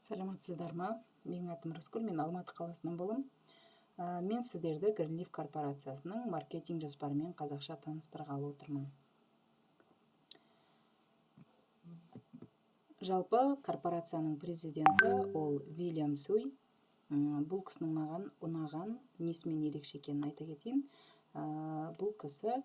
Саламатсыздар ма? Менің атым Рыскүл, мен Алматы қаласынан боламын. Мен сіздерді Гринлиф корпорациясының маркетинг жоспарымен қазақша таныстырғалы отырмын. Жалпы, корпорацияның президенті ол Вильям Цуй. Бұл кісінің маған ұнаған несімен ерекше екенін айта кетейін. Бұл кісі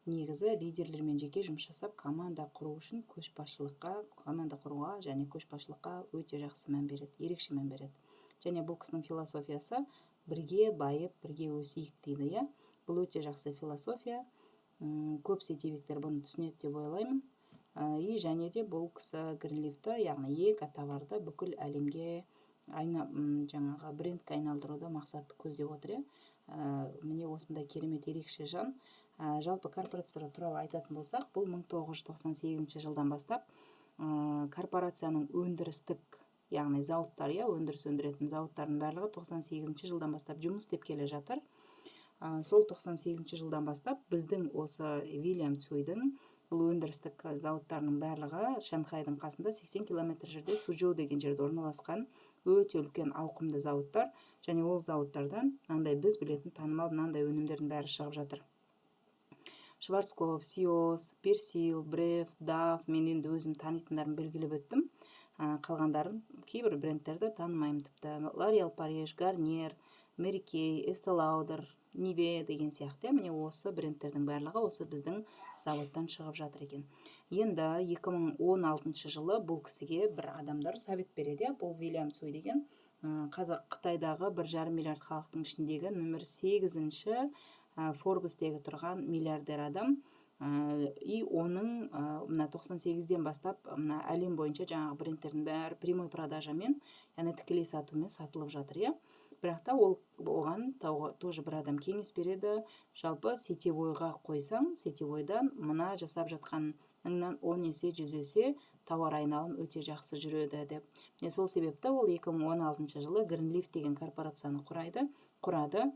негізі лидерлермен жеке жұмыс жасап, команда құру үшін көшбасшылыққа, команда құруға және көшбасшылыққа өте жақсы мән береді, ерекше мән береді. Және бұл кісінің философиясы: «Бірге байып, бірге өсейік», – дейді, иә. Бұл өте жақсы философия. Көп сетевиктер бұны түсінеді деп ойлаймын. И және де бұл кісі Гринлифті, яғни эко товарды бүкіл әлемге жаңағы брендке айналдыруды мақсат көздеп отыр, иә. Міне, осындай керемет, ерекше жан. Жалпы корпорация туралы айтатын болсақ, бұл 1998 жылдан бастап корпорацияның өндірістік, яғни зауыттар, иә, өндіріс өндіретін зауыттардың барлығы 98 жылдан бастап жұмыс істеп келе жатыр. Сол 98 жылдан бастап біздің осы Вильям Цуйдың бұл өндірістік зауыттарының барлығы Шанхайдың қасында 80 километр жерде, Сужоу деген жерде орналасқан өте үлкен ауқымды зауыттар. Және ол зауыттардан мынандай біз білетін танымал мынандай өнімдердің бәрі шығып жатыр: Шварцкопф, Сиос, Персил, Бреф, Дав. Мен енді өзім танитындарын белгілеп өттім, қалғандарын, кейбір брендтерді танымаймын тіпті. Лореал Париж, Гарньер, Мэри Кей, Эсте Лаудер, Ниве деген сияқты. Міне, осы брендтердің барлығы осы біздің заводтан шығып жатыр екен. Енді 2016 жылы бұл кісіге бір адамдар совет береді, иә. Бұл Вильям Цуй деген қазақ, Қытайдағы 1,5 миллиард халықтың ішіндегі нөмір сегізінші Форбстегі тұрған миллиардер адам. И оның мына 98-ден бастап мына әлем бойынша жаңағы брендтердің бәрі прямой продажамен, яғни тікелей сатумен сатылып жатыр, иә. Бірақ та ол оған тоже бір адам кеңес береді: жалпы сетевойға қойсаң, сетевойдан мына жасап жатқаныңнан 10 есе, 100 есе тауар айналым өте жақсы жүреді деп. Міне, сол себепті ол 2016 жылы Гринлиф деген корпорацияны құрады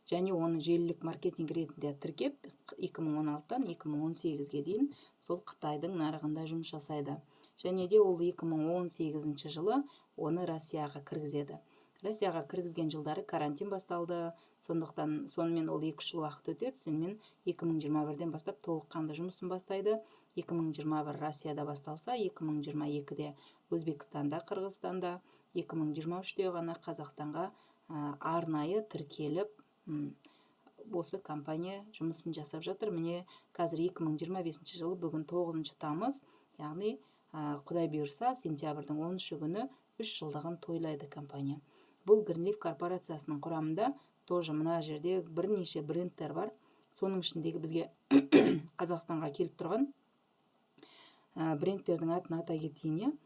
және оны желілік маркетинг ретінде тіркеп, 2016-тан 2018-ге дейін сол Қытайдың нарығында жұмыс жасайды. Және де ол 2018 жылы оны Россияға кіргізеді. Россияға кіргізген жылдары карантин басталды, сондықтан сонымен ол 2-3 жыл уақыт өтеді. Сонымен 2021-ден бастап толыққанды жұмысын бастайды. 2021 Россияда басталса, 2022-де Өзбекстанда, Қырғызстанда, 2023-те ғана Қазақстанға арнайы тіркеліп, осы компания жұмысын жасап жатыр. Міне, қазір 2025 жылы, бүгін 9 тамыз, яғни Құдай бұйырса, сентябрьдің 10 күні 3 жылдығын тойлайды компания. Бұл Гринлиф корпорациясының құрамында тоже мына жерде бірнеше брендтер бар. Соның ішіндегі бізге Қазақстанға келіп тұрған брендтердің атын атай кетейін,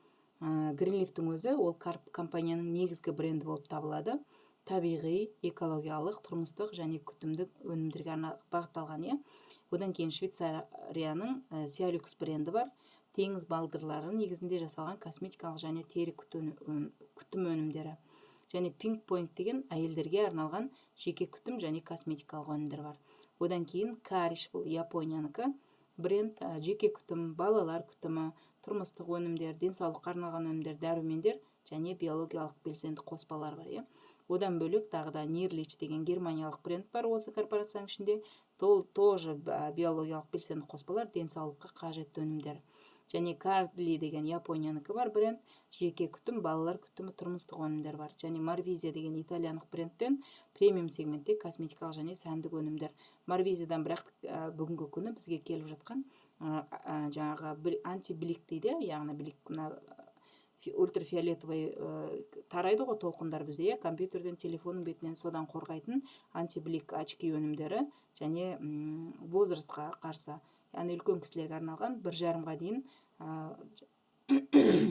иә. Гринлифтің өзі ол компанияның негізгі бренді болып табылады. Табиғи, экологиялық, тұрмыстық және күтімдік өнімдерге бағытталған, иә. Одан кейін Швейцарияның Сиалюкс бренді бар, теңіз балдырлары негізінде жасалған косметикалық және тері күтім өнімдері. Және Pink Point деген әйелдерге арналған жеке күтім және косметикалық өнімдер бар. Одан кейін Кариш, бұл Япониянікі бренд, жеке күтім, балалар күтімі, тұрмыстық өнімдер, денсаулыққа арналған өнімдер, дәрумендер және биологиялық белсенді қоспалар бар, иә. Одан бөлек тағы да Нирлич деген германиялық бренд бар осы корпорацияның ішінде. Тоже биологиялық белсенді қоспалар, денсаулыққа қажетті өнімдер. Және Кардли деген Япониянікі бар бренд, жеке күтім, балалар күтімі, тұрмыстық өнімдер бар. Және Марвизия деген итальяндық брендтен премиум сегментте косметикалық және сәндік өнімдер. Марвизиядан бірақ бүгінгі күні бізге келіп жатқан жаңағы антиблик дейді, яғни блик, мына ультрафиолетовый тарайды ғой толқындар бізде, иә, компьютерден, телефонның бетінен, содан қорғайтын антиблик очки өнімдері және возрастқа қарсы, яғни үлкен кісілерге арналған, 1,5-ға дейін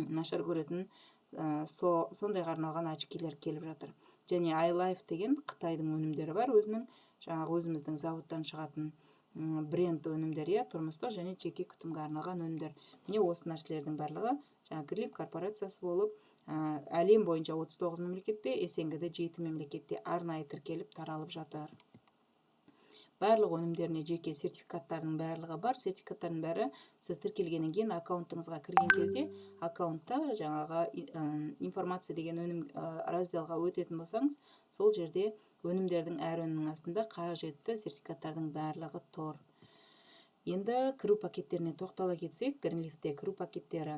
нашар көретін, сондайға арналған очкилер келіп жатыр. Және iLife деген Қытайдың өнімдері бар, өзінің жаңағы өзіміздің зауыттан шығатын бренд өнімдер, иә, тұрмыстық және жеке күтімге арналған өнімдер. Міне, осы нәрселердің барлығы жаңағы Гринлиф корпорациясы болып, әлем бойынша 39 мемлекетте, СНГ-де жеті мемлекетте арнайы тіркеліп, таралып жатыр. Барлық өнімдеріне жеке сертификаттардың барлығы бар. Сертификаттардың бәрі сіз тіркелгеннен кейін, аккаунтыңызға кірген кезде, аккаунтта жаңағы «Информация» деген өнім разделға өтетін болсаңыз, сол жерде өнімдердің, әр өнімнің астында қажетті сертификаттардың барлығы тұр. Енді кіру пакеттеріне тоқтала кетсек, Гринлифте кіру пакеттері: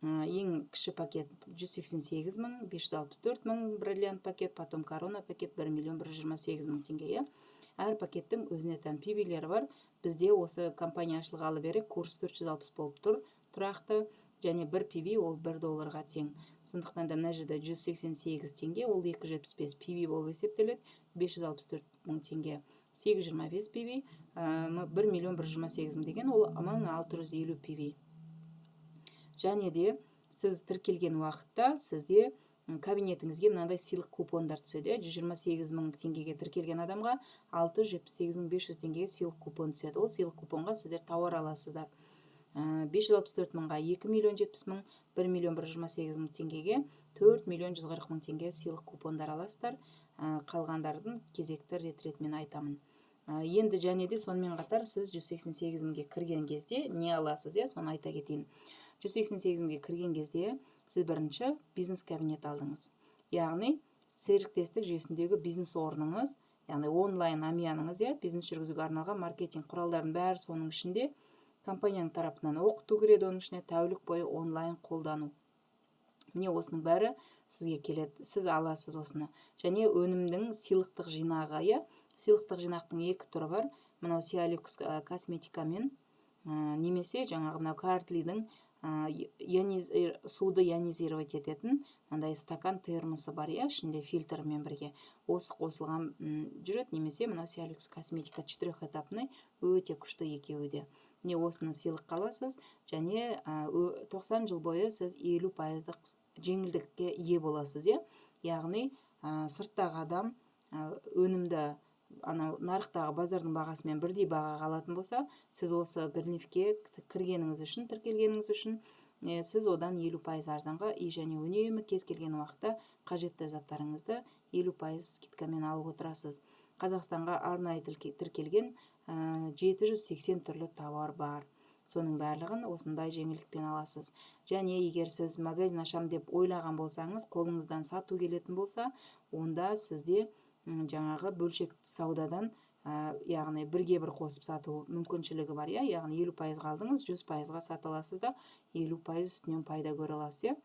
ең кіші пакет 188 мың, 564 мың бриллиант пакет, потом корона пакет 1 миллион 128 мың теңге, иә. Әр пакеттің өзіне тән PV-лері бар. Бізде осы компания ашылғалы бері курс 460 болып тұр тұрақты және бір PV ол 1 долларға тең. Сондықтан да мына жерде 188 теңге ол 275 PV болып есептеледі, 564 мың теңге 825 PV, 1 миллион 128 мың деген ол 1650 PV. Және де сіз тіркелген уақытта сізде кабинетіңізге мынандай сыйлық купондар түседі. 128 мың теңгеге тіркелген адамға 678 500 теңгеге сыйлық купон түседі. Ол сыйлық купонға сіздер тауар аласыздар. 564 мыңға 2 миллион 70 мың, 1 миллион 128 мың теңгеге 4 миллион 140 мың теңге сыйлық купондар аласыздар. Қалғандардың кезекті рет ретімен айтамын. Енді және де сонымен қатар сіз 188 мыңге кірген кезде не аласыз, иә, соны айта кетейін. 188 мыңге кірген кезде сіз бірінші бизнес кабинет алдыңыз, яғни серіктестік жүйесіндегі бизнес орныңыз, яғни онлайн әмияныңыз, иә, бизнес жүргізуге арналған маркетинг құралдарының бәрі соның ішінде. Компанияның тарапынан оқыту кіреді оның ішіне, тәулік бойы онлайн қолдану. Міне, осының бәрі сізге келеді, сіз аласыз осыны. Және өнімнің сыйлықтық жинағы, иә. Сыйлықтық жинақтың екі түрі бар: мынау Сиалюкс косметикамен немесе жаңағы мынау Картлидің суды ионизировать ететін мынандай стакан термосы бар, иә, ішінде фильтрмен бірге осы қосылған жүреді, немесе мынау Сиалюкс косметика четырехэтапный, өте күшті екеуі де. Міне, осыны сыйлыққа аласыз. Және 90 жыл бойы сіз 50 пайыздық жеңілдікке ие боласыз, иә. Яғни сырттағы адам өнімді анау нарықтағы базардың бағасымен бірдей бағаға алатын болса, сіз осы Гринлифке кіргеніңіз үшін, тіркелгеніңіз үшін сіз одан 50% арзанға и және үнемі кез келген уақытта қажетті заттарыңызды 50% скидкамен алып отырасыз. Қазақстанға арнайы тіркелген 780 түрлі тауар бар, соның барлығын осындай жеңілдікпен аласыз. Және егер сіз магазин ашам деп ойлаған болсаңыз, қолыңыздан сату келетін болса, онда сізде жаңағы бөлшек саудадан, яғни бірге бір қосып сату мүмкіншілігі бар, иә. Яғни 50%-ға алдыңыз, 100%-ға сата аласыз да, 50% үстінен пайда көре аласыз, иә,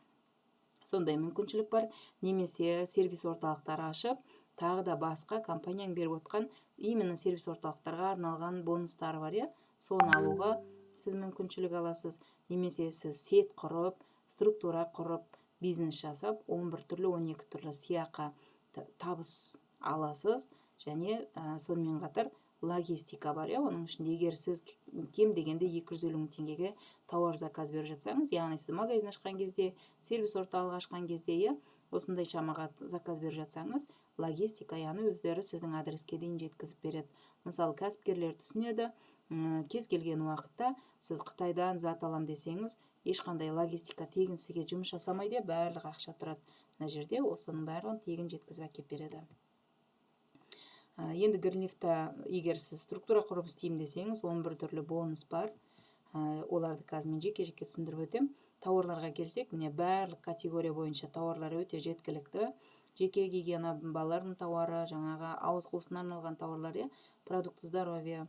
сондай мүмкіншілік бар. Немесе сервис орталықтар ашып, тағы да басқа компанияның беріп отқан именно сервис орталықтарға арналған бонустары бар, иә, соны алуға сіз мүмкіншілік аласыз. Немесе сіз сеть құрып, структура құрып, бизнес жасап, 11 түрлі, 12 түрлі сыйақы, табыс аласыз. Және сонымен қатар логистика бар, иә, оның ішінде. Егер сіз кем дегенде 250 мың теңгеге тауар заказ беріп жатсаңыз, яғни сіз магазин ашқан кезде, сервис орталық ашқан кезде, иә, осындай шамаға заказ беріп жатсаңыз, логистика, яғни өздері сіздің адреске дейін жеткізіп береді. Мысалы, кәсіпкерлер түсінеді: кез келген уақытта сіз Қытайдан зат алам десеңіз, ешқандай логистика тегін сізге жұмыс жасамайды, барлығы ақша тұрады. Мына жерде осының барлығын тегін жеткізіп әкеліп береді. Енді Гринлифта егер сіз структура құрып істеймін десеңіз, 11 түрлі бонус бар. Оларды қазір мен жеке жеке түсіндіріп өтемін. Тауарларға келсек, міне, барлық категория бойынша тауарлар өте жеткілікті: жеке гигиена, балалардың тауары, жаңағы ауыз қуысына арналған тауарлар, иә, продукты здоровья,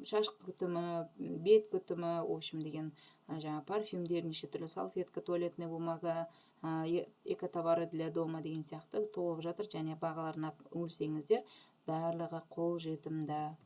шаш күтімі, бет күтімі, в общем деген жаңа парфюмдер, неше түрлі салфетка, туалетная бумага, экотовары для дома деген сияқты толып жатыр. Және бағаларына үңілсеңіздер, барлығы қолжетімді.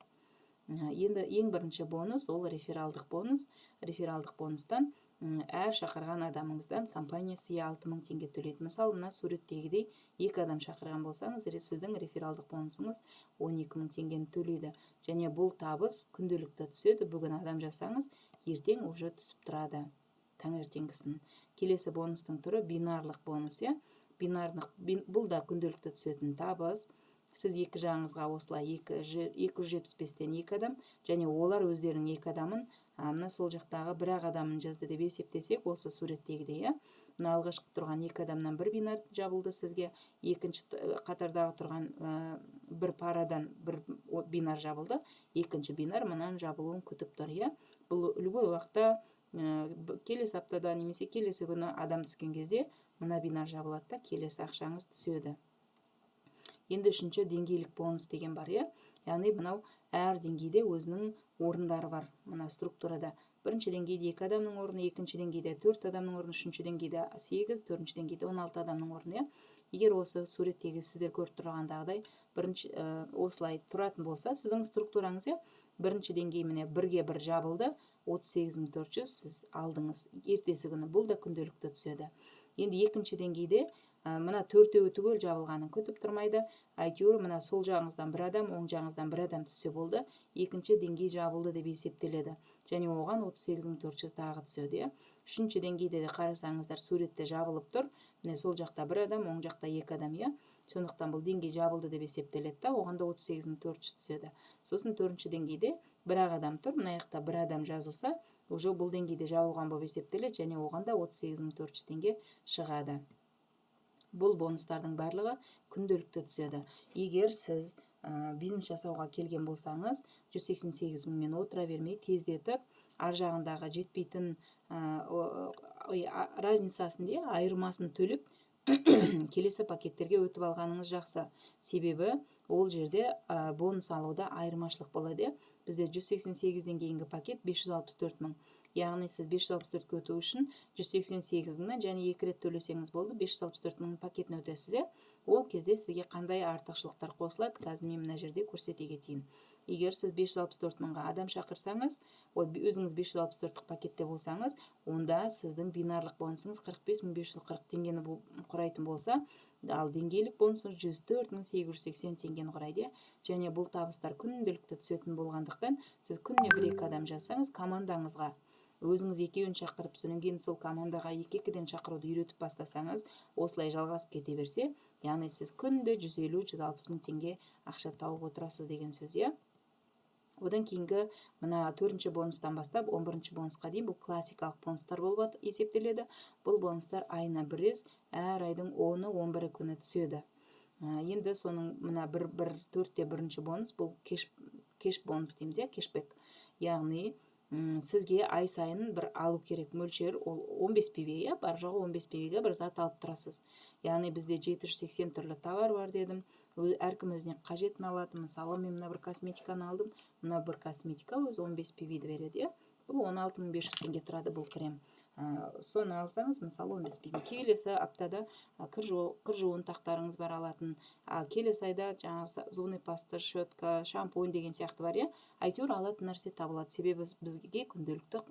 Енді ең бірінші бонус ол рефералдық бонус. Рефералдық бонустан әр шақырған адамыңыздан компания сізге 6000 теңге төлейді. Мысалы, мына суреттегідей екі адам шақырған болсаңыз, сіздің рефералдық бонусыңыз 12 мың теңгені төлейді. Және бұл табыс күнделікті түседі: бүгін адам жасаңыз, ертең уже түсіп тұрады таңертеңгісін. Келесі бонустың түрі бинарлық бонус, иә. Бинарлық бұл да күнделікті түсетін табыс. Сіз екі жағыңызға осылай 275-тен екі адам және олар өздерінің екі адамын Мына сол жақтағы бір ақ адамын жазды деп есептесек, осы суреттегідей, иә, мына алғашқы тұрған екі адамнан бір бинар жабылды сізге, екінші қатардағы тұрған бір парадан бір бинар жабылды, екінші бинар мынаның жабылуын күтіп тұр, иә. Бұл любой уақытта, келесі аптада немесе келесі күні адам түскен кезде мына бинар жабылады да, келесі ақшаңыз түседі. Енді үшінші деңгейлік бонус деген бар, иә. Яғни мынау әр деңгейде өзінің орындары бар. Мына структурада бірінші деңгейде екі адамның орны, екінші деңгейде төрт адамның орны, үшінші деңгейде сегіз, төртінші деңгейде 16 адамның орны, иә. Егер осы суреттегі сіздер көріп тұрғандағыдай бірінші осылай тұратын болса сіздің структураңыз, иә, бірінші деңгей міне бірге бір жабылды, 38 400 сіз алдыңыз ертесі күні. Бұл да күнделікті түседі. Енді екінші деңгейде мына төртеуі түгел жабылғанын күтіп тұрмайды, әйтеуір мына сол жағыңыздан бір адам, оң жағыңыздан бір адам түссе болды, екінші деңгей жабылды деп есептеледі және оған 38 400 тағы түседі, иә. Үшінші деңгейде де қарасаңыздар, суретте жабылып тұр, міне, сол жақта бір адам, оң жақта екі адам, иә. Сондықтан бұл деңгей жабылды деп есептеледі да, оған да 38 400 түседі. Сосын төртінші деңгейде бір ақ адам тұр, мына жақта бір адам жазылса, уже бұл деңгейде жабылған болып есептеледі және оған да 38 400 теңге шығады. Бұл бонустардың барлығы күнделікті түседі. Егер сіз бизнес жасауға келген болсаңыз, 188 мыңмен отыра бермей, тездетіп ар жағындағы жетпейтін разницасын де, айырмасын төлеп, келесі пакеттерге өтіп алғаныңыз жақсы. Себебі ол жерде бонус алуда айырмашылық болады, иә. Бізде 188-ден кейінгі пакет 564 мың, яғни сіз 564-ке өту үшін 188 мыңнан және екі рет төлесеңіз болды, 564 мыңның пакетіне өтесіз, иә. Ол кезде сізге қандай артықшылықтар қосылады, қазір мен мына жерде көрсете кетейін. Егер сіз 564 мыңға адам шақырсаңыз, ой, өзіңіз 564-тік пакетте болсаңыз, онда сіздің бинарлық бонусыңыз 45 540 теңгені құрайтын болса, ал деңгейлік бонусыңыз 104 880 теңгені құрайды, иә. Және бұл табыстар күнделікті түсетін болғандықтан, сіз күніне бір екі адам жазсаңыз командаңызға, өзіңіз екеуін шақырып, содан кейін сол командаға екі екіден шақыруды үйретіп бастасаңыз, осылай жалғасып кете берсе, яғни сіз күнде 150-160 мың теңге ақша тауып отырасыз деген сөз, иә. Одан кейінгі мына төртінші бонустан бастап 11-бірінші бонусқа дейін бұл классикалық бонустар болып есептеледі. Бұл бонустар айына бір рет, әр айдың 10-ы, 11-і күні түседі. Енді соның мына бір, бір төртте бірінші бонус, бұл кеш бонус дейміз, иә, кешбек. Яғни сізге ай сайын бір алу керек мөлшер, ол 15 PV, иә, бар жоғы 15 PV-ге бір зат алып тұрасыз. Яғни бізде 780 түрлі товар бар дедім. Әркім өзіне қажетін алады. Мысалы, мен мына бір косметиканы алдым, мына бір косметика өзі 15 PV-ді береді, иә. Бұл 16 500 теңге тұрады бұл крем. Соны алсаңыз, мысалы, 15 PV, келесі аптада кір жуын тақтарыңыз бар алатын, а келесі айда жаңағы зубный паста, щетка, шампунь деген сияқты бар, иә. Әйтеуір алатын нәрсе табылады, себебі бізге күнделікті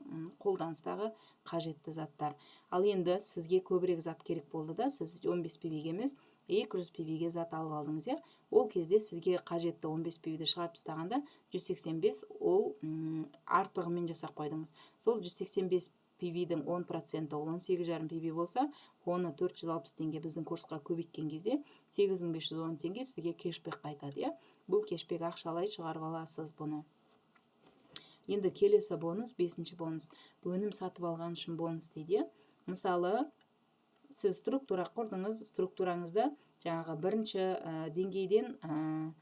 қолданыстағы қажетті заттар. Ал енді сізге көбірек зат керек болды да, сіз 15 PV-ге емес, 200 PV-ге зат алып алдыңыз, иә. Ол кезде сізге қажетті 15 PV-ді шығарып тастағанда 185, ол артығымен жасап қойдыңыз. Сол 185 PV-дің 10%-і, ол 18,5 PV болса, оны 460 теңге біздің курсқа көбейткен кезде 8510 теңге сізге кешбек қайтады, иә. Бұл кешбек ақшалай шығарып аласыз бұны. Енді келесі бонус, бесінші бонус, өнім сатып алған үшін бонус дейді, иә. Мысалы, сіз структура құрдыңыз, структураңызда жаңағы бірінші деңгейден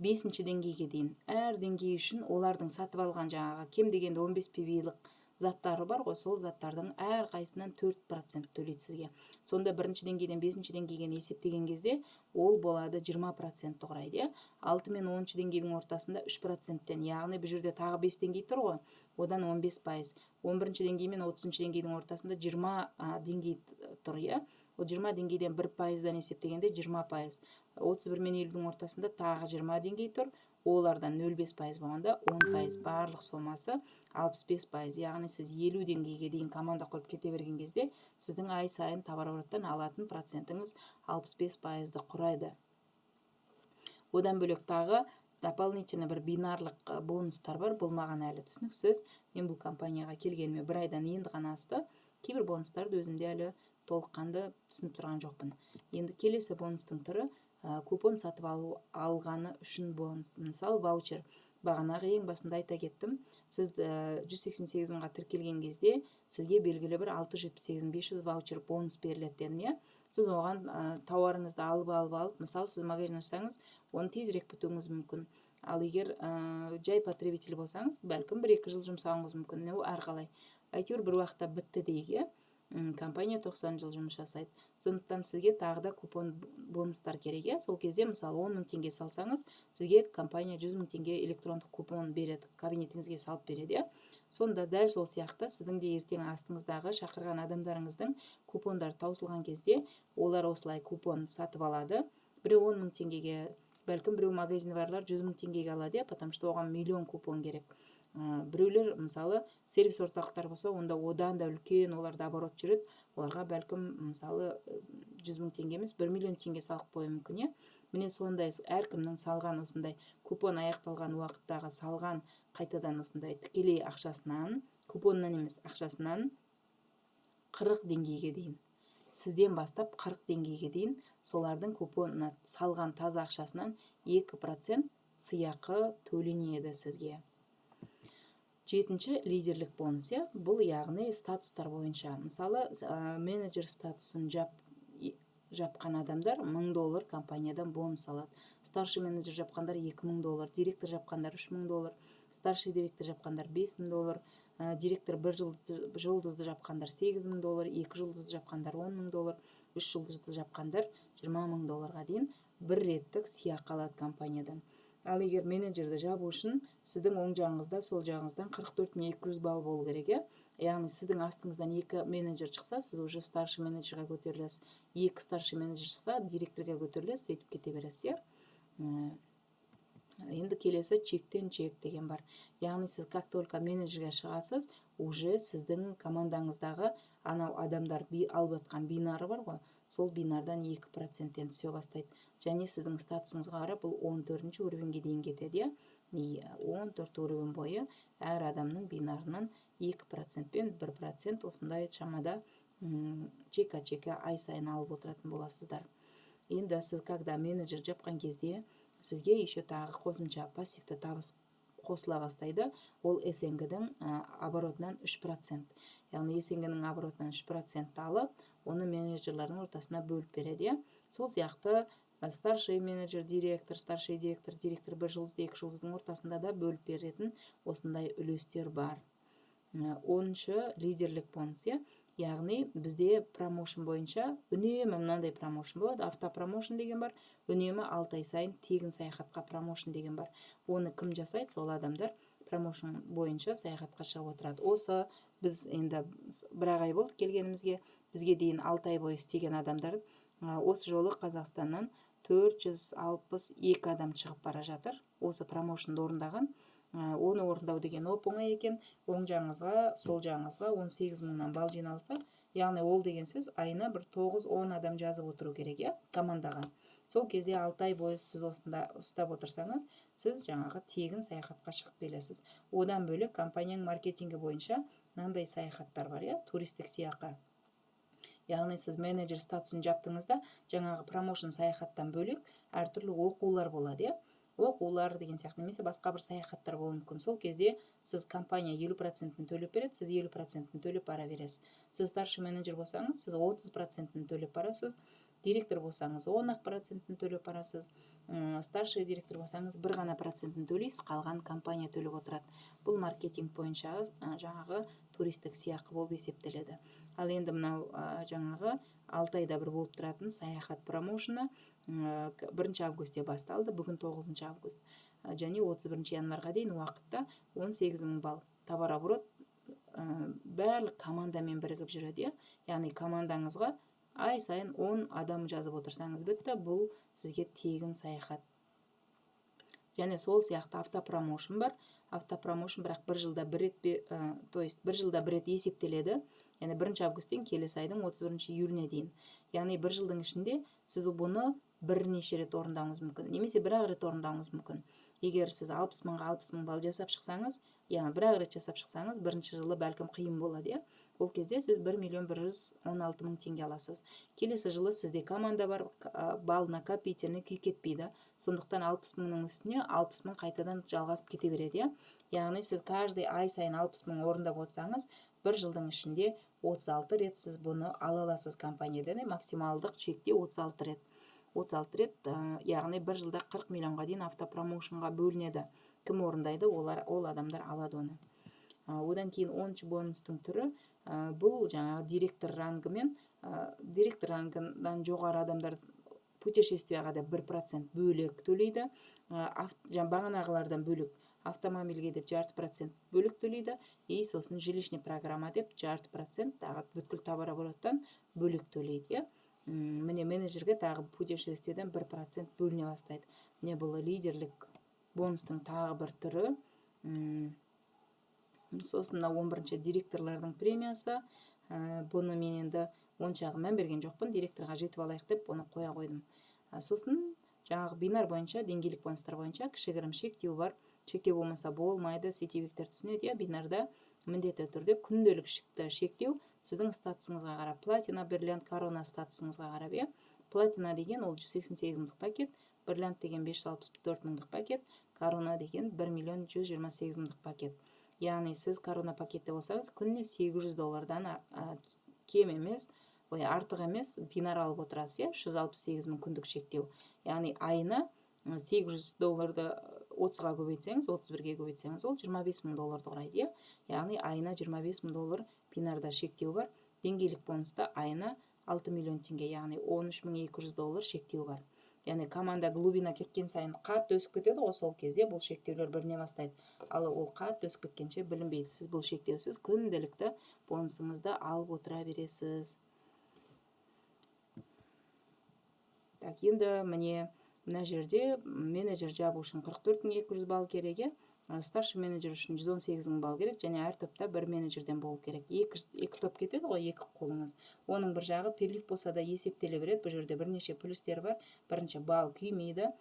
бесінші деңгейге дейін әр деңгей үшін олардың сатып алған жаңағы кем дегенде 15 PV-лік заттары бар ғой, сол заттардың әрқайсысынан 4% төлейді сізге. Сонда бірінші деңгейден бесінші деңгейге есептеген кезде ол болады 20%-ті құрайды, иә. 6 мен 10-шы деңгейдің ортасында 3%-тен, яғни бұл жерде тағы 5 деңгей тұр ғой, одан 15%. 11-бірінші деңгей мен 30-шы деңгейдің ортасында 20 деңгей тұр, иә. Ол 20 деңгейден 1%-дан есептегенде 20%. 31 мен 50-дің ортасында тағы 20 деңгей тұр, олардан 0,5% болғанда 10%, барлық сомасы 65%. Яғни сіз 50 деңгейге дейін команда құрып кете берген кезде сіздің ай сайын товарообороттан алатын процентіңіз 65%-ды құрайды. Одан бөлек тағы дополнительно бір бинарлық бонустар бар. Бұл маған әлі түсініксіз. Мен бұл компанияға келгеніме бір айдан енді ғана асты, кейбір бонустарды өзім де әлі толыққанды түсініп тұрған жоқпын. Енді келесі бонустың түрі купон сатып алу алғаны үшін бонус. Мысалы, ваучер. Бағанағы ең басында айта кеттім, сіз 188 мыңға тіркелген кезде сізге белгілі бір 678 500 ваучер бонус беріледі дедім, иә. Сіз оған тауарыңызды алып, алып, алып, мысалы, сіз магазин ашсаңыз, оны тезірек бітуіңіз мүмкін. Ал егер жай потребитель болсаңыз, бәлкім, 1-2 жыл жұмсауыңыз мүмкін. Ну, әрқалай, әйтеуір бір уақытта бітті дейік, иә. Компания 90 жыл жұмыс жасайды, сондықтан сізге тағы да купон, бонустар керек, иә. Сол кезде, мысалы, 10 мың теңге салсаңыз, сізге компания 100 мың теңге электрондық купон береді, кабинетіңізге салып береді, иә. Сонда дәл сол сияқты сіздің де ертең астыңыздағы шақырған адамдарыңыздың купондары таусылған кезде олар осылай купон сатып алады. Біреу 10 мың теңгеге, бәлкім, біреу, магазині барлар 100 мың теңгеге алады, иә, потому что оған миллион купон керек. Біреулер, мысалы, сервис орталықтар болса, онда одан да үлкен оларда оборот жүреді, оларға, бәлкім, мысалы, 100 мың теңге емес, 1 миллион теңге салып қоюы мүмкін, иә. Міне, сондай әркімнің салған осындай купон аяқталған уақыттағы салған қайтадан осындай тікелей ақшасынан, купоннан емес, ақшасынан 40 деңгейге дейін, сізден бастап 40 деңгейге дейін солардың купонына салған таза ақшасынан 2% сыйақы төленеді сізге. Жетінші лидерлік бонус, иә, бұл, яғни, статустар бойынша. Мысалы, менеджер статусын жапқан адамдар 1000 доллар компаниядан бонус алады, старший менеджер жапқандар 2000 доллар, директор жапқандар 3000 доллар, старший директор жапқандар 5000 доллар, директор бір жұлдызды жапқандар 8000 доллар, екі жұлдызды жапқандар 10 мың доллар, үш жұлдызды жапқандар 20 мың долларға дейін бір реттік сыйақы алады компаниядан. Ал егер менеджерді жабу үшін сіздің оң жағыңызда, сол жағыңыздан 44 200 балл болу керек, иә. Яғни сіздің астыңыздан екі менеджер шықса, сіз уже старший менеджерге көтерілесіз, екі старший менеджер шықса, директорге көтерілесіз, сөйтіп кете бересіз, иә. Енді келесі чектен чек деген бар. Яғни сіз как только менеджерге шығасыз, уже сіздің командаңыздағы анау адамдар алып жатқан бинары бар ғой, сол бинардан 2 проценттен түсе бастайды. Және сіздің статусыңызға қарап бұл 14 уровеньге дейін кетеді, иә. 14 уровень бойы әр адамның бинарынан 2 процент пен 1% осындай шамада чека чека ай сайын алып отыратын боласыздар. Енді сіз когда менеджер жапқан кезде сізге еще тағы қосымша пассивті табыс қосыла бастайды. Ол СНГ-дің оборотынан 3%. Яғни СНГ-ның оборотынан 3%-ті алып, оны менеджерлердің ортасына бөліп береді, иә. Сол сияқты старший менеджер, директор, старший директор, директор бір жұлдызды, екі жұлдыздың ортасында да бөліп беретін осындай үлестер бар. 10-шы лидерлік бонус, иә. Яғни бізде промоушн бойынша үнемі мынандай промоушн болады: автопромоушн деген бар, үнемі 6 ай сайын тегін саяхатқа промоушн деген бар. Оны кім жасайды, сол адамдар промоушн бойынша саяхатқа шығып отырады. Осы біз енді бір ақ ай болды келгенімізге, бізге дейін 6 ай бойы істеген адамдар, осы жолы Қазақстаннан 462 адам шығып бара жатыр осы промоушнды орындаған. Оны орындау деген оп оңай екен. Оң жағыңызға, сол жағыңызға 18 мыңнан балл жиналса, яғни ол деген сөз айына бір 9-10 адам жазып отыру керек, иә, командаға. Сол кезде 6 ай бойы сіз осында ұстап отырсаңыз, сіз жаңағы тегін саяхатқа шығып келесіз. Одан бөлек компанияның маркетингі бойынша мынандай саяхаттар бар, иә, туристік сыйақы. Яғни сіз менеджер статусын жаптыңыз да, жаңағы промоушн саяхаттан бөлек әртүрлі оқулар болады, иә, оқулар деген сияқты немесе басқа бір саяхаттар болуы мүмкін. Сол кезде сіз, компания 50 процентін төлеп береді, сіз 50 процентін төлеп бара бересіз. Сіз старший менеджер болсаңыз, сіз 30 процентін төлеп барасыз, директор болсаңыз, 10 ақ процентін төлеп барасыз, старший директор болсаңыз, бір ғана процентін төлейсіз, қалған компания төлеп отырады. Бұл маркетинг бойынша жаңағы туристік сыйақы болып есептеледі. Ал енді мынау жаңағы 6 айда бір болып тұратын саяхат промоушны 1 августте басталды, бүгін 9 август және 31 январьға дейін уақытта 18 мың балл товарооборот барлық командамен бірігіп жүреді, иә. Яғни командаңызға ай сайын 10 адам жазып отырсаңыз, бітті, бұл сізге тегін саяхат. Және сол сияқты автопромоушн бар. Автопромоушн бірақ бір жылда бір рет, то есть бір жылда бір рет есептеледі, яғни 1 августтен келесі айдың 31 июліне дейін. Яғни бір жылдың ішінде сіз бұны бірнеше рет орындауыңыз мүмкін немесе бір ақ рет орындауыңыз мүмкін. Егер сіз 60 мыңға 60 мың балл жасап шықсаңыз, яғни бір ақ рет жасап шықсаңыз, бірінші жылы бәлкім қиын болады, иә. Ол кезде сіз 1 миллион 116 мың теңге аласыз. Келесі жылы сізде команда бар, балл накопительный күй кетпейді. Сондықтан 60 мыңның үстіне 60 мың қайтадан жалғасып кете береді, иә. Яғни сіз каждый ай сайын 60 мың орындап отырсаңыз, бір жылдың ішінде 36 рет сіз бұны ала аласыз компаниядан. Максималдық шектеу 36 рет. 36 рет, яғни бір жылда 40 миллионға дейін автопромоушнға бөлінеді. Кім орындайды, олар, ол адамдар алады оны. Одан кейін 10 бонустың түрі, бұл жаңағы директор рангымен, директор рангынан жоғары адамдар путешествияға да 1% бөлек төлейді. Бағанағылардан бөлек автомобильге деп 0,5% бөлек төлейді, и сосын жилищный программа деп 0,5% тағы бүткіл товарообороттан бөлек төлейді, иә. Міне, менеджерге тағы путешествиеден 1% бөліне бастайды. Міне, бұл лидерлік бонустың тағы бір түрі. Сосын мына 11-ші директорлардың премиясы. Бұны мен енді оншағы мән берген жоқпын, директорға жетіп алайық деп оны қоя қойдым. Сосын жаңағы бинар бойынша, деңгейлік бонустар бойынша кішігірім шектеу бар. Шектеу болмаса болмайды, сетевиктер түсінеді, иә. Бинарда міндетті түрде күнделік шектеу сіздің статусыңызға қарап: платина, бриллиант, корона статусыңызға қарап, иә. Платина деген ол 188 мыңдық пакет, бриллиант деген 564 мыңдық пакет, корона деген 1 миллион 128 мыңдық пакет. Яғни сіз корона пакетте болсаңыз, күніне 800 доллардан кем емес, ой, артық емес бинар алып отырасыз, иә. 368 мың күндік шектеу. Яғни айына 800 долларды 30-ға көбейтсеңіз, 31-ге көбейтсеңіз, ол 25 мың долларды құрайды, иә. Яғни айына 25 мың доллар бинарда шектеу бар. Деңгейлік бонуста айына 6 миллион теңге, яғни 13 мың 200 доллар шектеу бар. Яғни команда глубина кеткен сайын қатты өсіп кетеді ғой, сол кезде бұл шектеулер біліне бастайды. Ал ол қатты өсіп кеткенше білінбейді. Сіз бұл шектеусіз күнделікті бонусыңызды алып отыра бересіз. Так, енді міне, мына жерде менеджер жабу үшін 44 200 балл керек, иә. Старший менеджер үшін 118 мың балл керек және әр топта бір менеджерден болу керек. Екі топ кетеді ғой, екі қолыңыз. Оның бір жағы перелив болса да есептеле береді. Бұл жерде бірнеше плюстер бар. Бірінші, балл күймейді,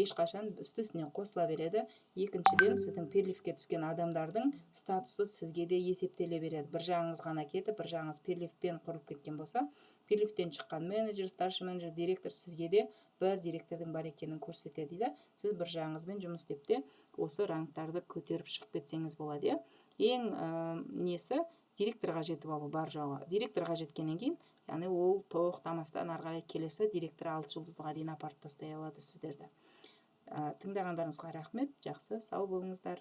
ешқашан, үсті үстіне қосыла береді. Екіншіден, сіздің переливке түскен адамдардың статусы сізге де есептеле береді. Бір жағыңыз ғана кетіп, бір жағыңыз переливпен құрылып кеткен болса, переливтен шыққан менеджер, старший менеджер, директор сізге де бір директордың бар екенін көрсетеді да, сіз бір жағыңызбен жұмыс істеп те осы рангтарды көтеріп шығып кетсеңіз болады, иә. Ең несі, директорға жетіп алу бар жоғы. Директорға жеткеннен кейін, яғни ол тоқтамастан ары қарай келесі директор алты жұлдыздыға дейін апарып тастай алады сіздерді. Тыңдағандарыңызға рахмет, жақсы, сау болыңыздар.